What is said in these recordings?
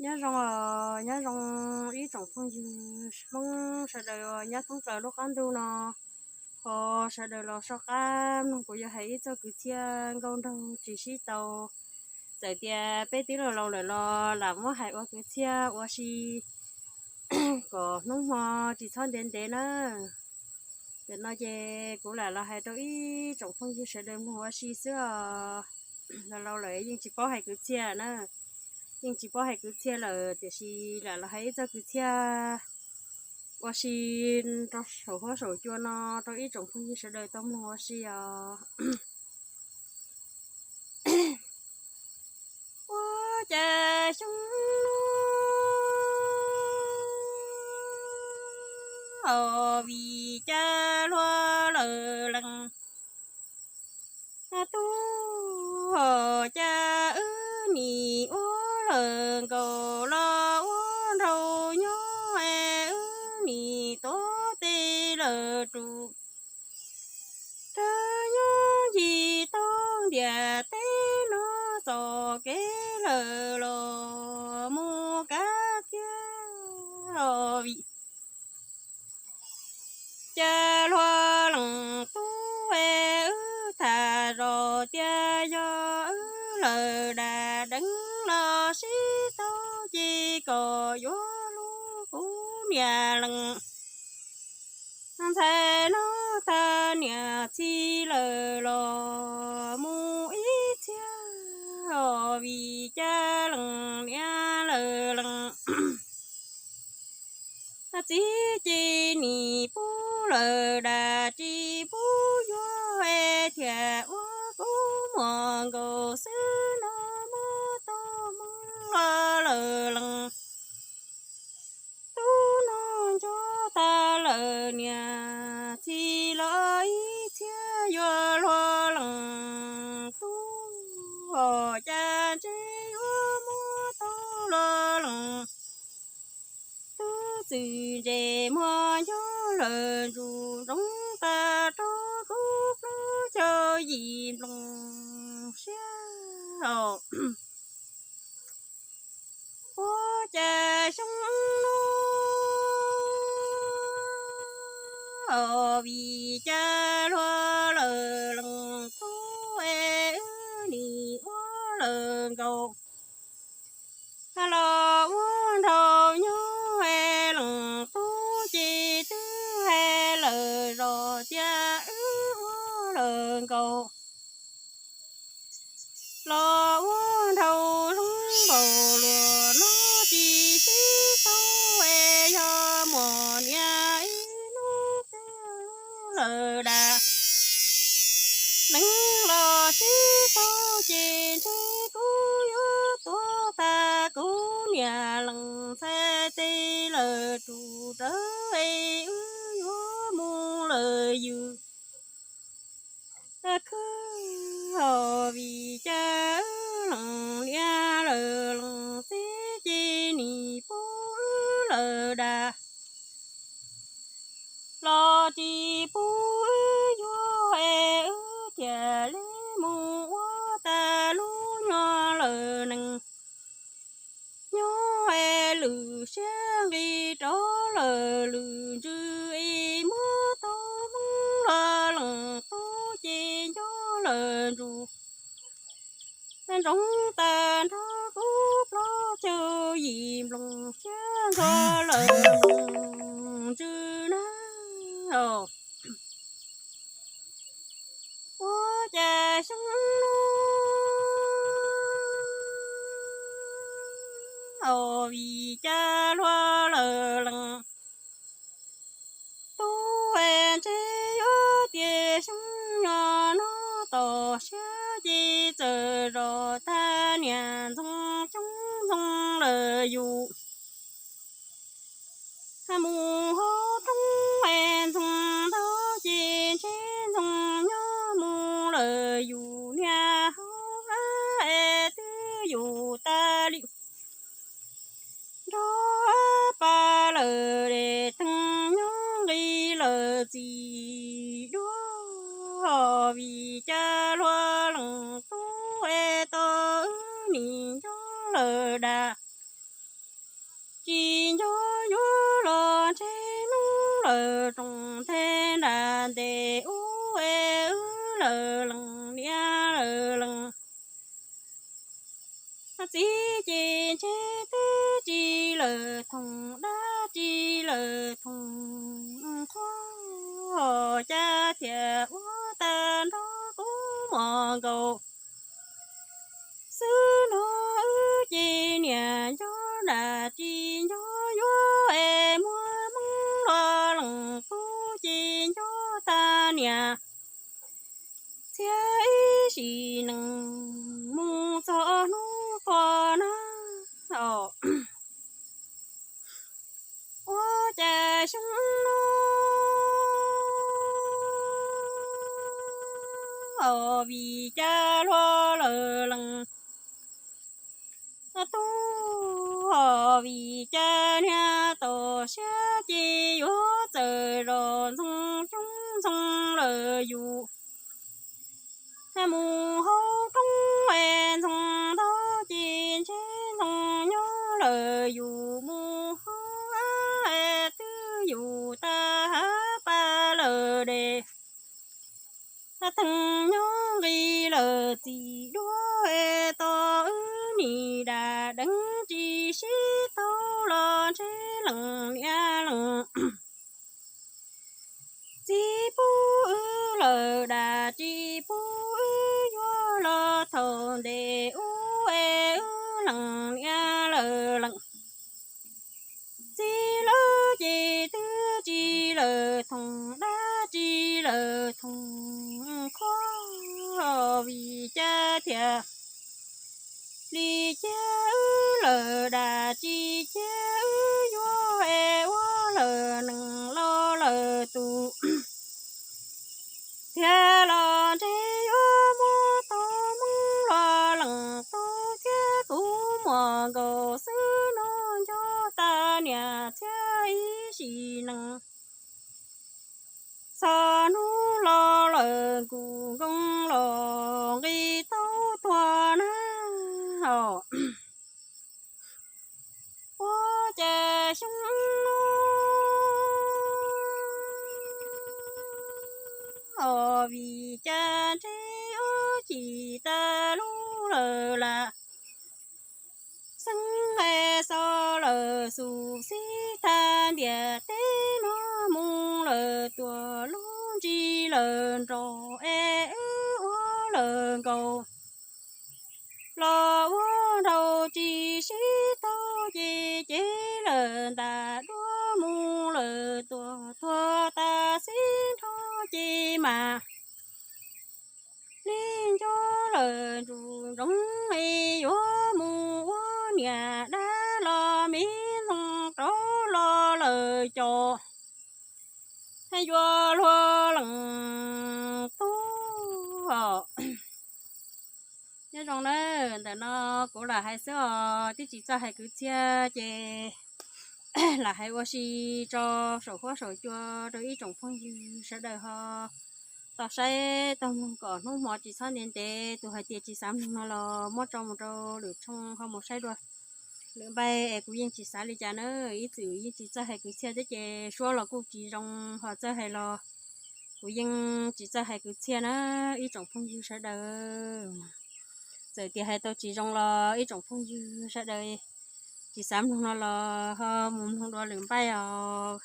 Nyob zoo, nyob zoo ib tsoom phooj ywg Hmoob sawv daws uas nyob thoob plaws lub qab ntuj no, ho sawv daws los soj qab mloog kuv yuav hais ib txoj kwv txhiaj nkauj nraug tsis sib tau. Txawm tias peb twb laus laus lawm los lam muab hais ua kwv txhiaj ua si kom hnub hmo tsis txhob ntev ntev na. Ntawm no ces kuv lam los hais rau ib tsoom phooj ywg sawv daws mloog ua si xwb os. Laus laus lawm yeej tsis paub hais kwv txhiaj na, yeej tsis paub hais kwv txhiaj lawm tiam sis lam los hais ib txoj kwv txhiaj ua si rau saum huab saum cua no rau ib tsoom phooj ywg sawv daws tau mloog ua si os. Ua cas xyoo no vim cas luag lawm lees tub, cas wb nim ua lawm nkaus los ua nraug nyob es wb nim tuav tes lawm rau rawv nyob ncig toj ntiaj teb no txoj kev lawm los mus kav thiab os vim cas luag lees tub es wb tham zoj tias yog wb lawm dam deev los sib tau ces kom yuav hlub kuv niam lees ntxhais no tag niam txiv lawm los mus ib txhiab os vim cas lees niam lawm lees txiv ces nim pub lawm dam tsis pub yuav es thiaj ua kub muag nkaus xwb no muab tau hmoo los lawm lees tub no nco tag lawm niam txiv los ib txhiab yuav luag lees tub os cas ntshe yuav muab tau luag lees tub txwm ntses muag nco lawm ntsuj ntsoov tag rau kub plaub caug yim nploos siab os. Ua cas xyoo no vim cas luag lawm lees tub es wb nim ua lawm nkaus los ua nraug nyob es lees tub ces twb hais lawm zoj tias wb ua lawm nkaus los ua nraug zoo npaum luag no tsis sib tau es yog muaj niam ib hnub twg lawm dam neev los sib tau ces ntshe kuv yuav tuav tag kuv niam lees ntxhais tes lawm rau rawv es wb yuav mus lawm yus khwb os vim cas lees niam lawm lees txiv ces nim pub wb lawm dam los tsis pub wb yuav es wb thiaj li mus ua tag lub nyob lawm nees nyob es lwm siab nqis rov lawm lwm ntsws es muab tau hmoo los lees tub ces nco lawm ntsuj ntsoov tag nrho kub plaub caug yim nploos siab ntxhua lawm nploos ntsws na. Ua cas xyoo no vim cas luag lawm lees tub es ntshe yuav tias xyoo no no tom siab ces txawm zoj tag niam ntxoov coob ntxoo lawm yus mus hauv roob es ntxoov ntau ces ntshe ntxoov nyob mus lawm yus niam hauv vaj es twb yus tas li nrog pas lawm es teeg nyob nqis lawm txim duab vim cas luag lees tub es tau wb nim nco lawm dam tsis nco yuav los ntshe hnub lawm roos nthe nram ntes ub es wb lawm lees niam lawm lees. Txiv ces ntshe twb tsis lawm thoom dab tsis lawm thoom qhuav cas thiaj ua tag nrho kub muag nkaus xwb no. Wb ces niam nco dam tsis nco yuav es muaj hmoob los lees tub ces nco tag niam txhiab ib sim neej mus txog hnub tuag na. Ua cas xyoo no vim cas luag lawm lees tub, vim cas niag tau siab ces yuav txawm los ntxoov coob ntxoov lawm yus mus hauv roob es ntxoov ntau ces ntshe ntxoov nyob lawm yus mus hauv es twb yus tag hav pa lawm des. Teeg nyob nqis lawm txim duab es tos wb nim dam deev tsis sib tau los ntshe lees niam lees txiv pub wb lawm dam tsis pub wb yuav los thaum ntes ub es wb lees niam lawm lees txiv lawm ces twb tsis lawm thoom dab tsis lawm thoom qhuav vim cas thiaj li cia wb lawm dam tsis cia wb yuav es ua lawm neej los lawm tus thiab los ntshe yuav muab tau hmoob los lees tub thiab kub muag nkaus xwb no nco tag niam txhiab ib sim neej txog hnub los lawm kuv nkoos los nqis tau tuag na. Ua cas xyoo no vim cas ntshe ub cim tag lub lawm lam xeeb es xo lawm xus xib tag ntiam teb no mus lawm tuam lub ntsis lawm nraum es wb ua lawm nkaus los ua nraug tsis sib tau ces cev lawm ntam duab mus lawm tuam tuag tas xib nrho ces mam li nco lawm ntsum ntsoov es yuav mus ua niam dab los me ntxoov rau los lawm cov yuav luag lees tub os. Nyob zoo na, ntawm no kuv lam hais xwb os, twb tsis txawj hais kwv txhiaj ces lam hais ua si tso saum huab saum cua rau ib tsoom phooj ywg sawv daws ho tau saib tau mloog kom hnub hmo tsis txhob ntev ntev. Tus hais tias tsis xav mloog no los muab tso mus rau lwm tshooj ho mus saib dua lwm npaij es kuv yeej tsis xav li cas na. Ib txwm yeej tsis txawj hais kwv txhiaj thiab ces suab los kuj tsis zoo ho txawj hais los kuv yeej tsis txawj hais kwv txhiaj na ib tsoom phooj ywg sawv daws. Txawm tias hais tau tsis zoo los ib tsoom phooj ywg sawv daws tsis xav mloog no los ho mus mloog dua lwm npaij os.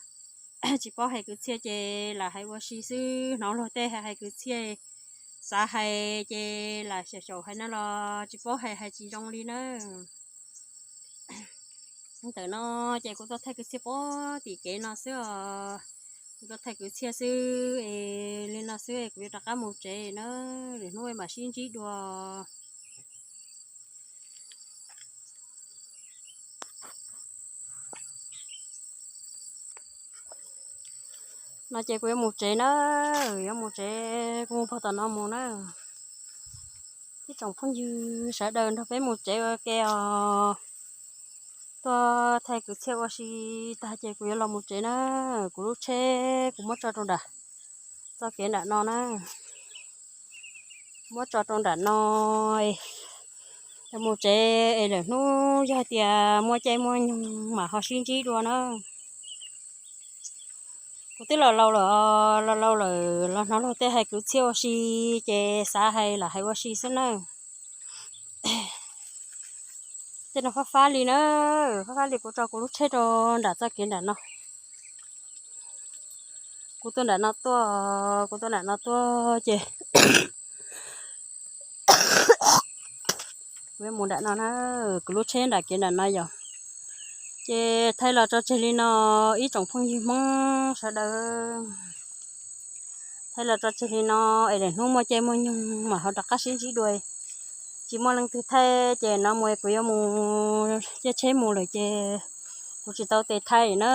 Tsis paub hais kwv txhiaj ces lam hais ua si xwb, hnov luag tej hais hais kwv txhiaj, xav hais ces lam xyaum xyaum hais no los tsis paub hais hais tsis zoo li na. Ntawm no ces kuv tuaj thaij kwv txhiaj puag tim kev no xwb os. Kuv tuaj thaij kwv txhiaj xwb es li no xwb es kuv yuav rov qab mus tsev na, lwm hnub mam sib ntsib dua. No ces kuv yuav mus tsev na, yuav mus tsev, kuv mus puag tom no mus na. Ib tsoom phooj ywg sawv daws nrog peb mus tsev ua ke os. Tuaj thaij kwv txhiaj ua si tag ces kuv yuav los mus tsev na. Kuv lub tsheb kuv muab tso rau nram, txoj kev nram no na, muab tso rau nram no. Mus tsev es lawm hnub yog tias muaj caij muaj nyoog mam ho sib ntsib dua na. Kuv twb los laus lawm, los laus lawm los hnov luag tej hais kwv txhiaj ua si, ces xav hais lam hais ua si xwb na. Tej no fab fab li na, fab fab li. Kuv tso kuv lub tsheb rau nram txoj kev nram no. Kuv tuaj nram no tuaj, kuv tuaj nram no tuaj ces kuv yuav mus nram no na, kuv lub tsheb nram kev nram no yog. Ces thaij los tso tseg li no ib tsoom phooj ywg Hmoob sawv daws. Thaij los tso tseg li no es lwm hnub muaj caij muaj nyoog mam ho rov qab sib ntsib dua. Tsis muaj leej twg thaij ces no mus kuv yuav mus caij tsheb mus lawm ces kuv tsis tau tes thaij na.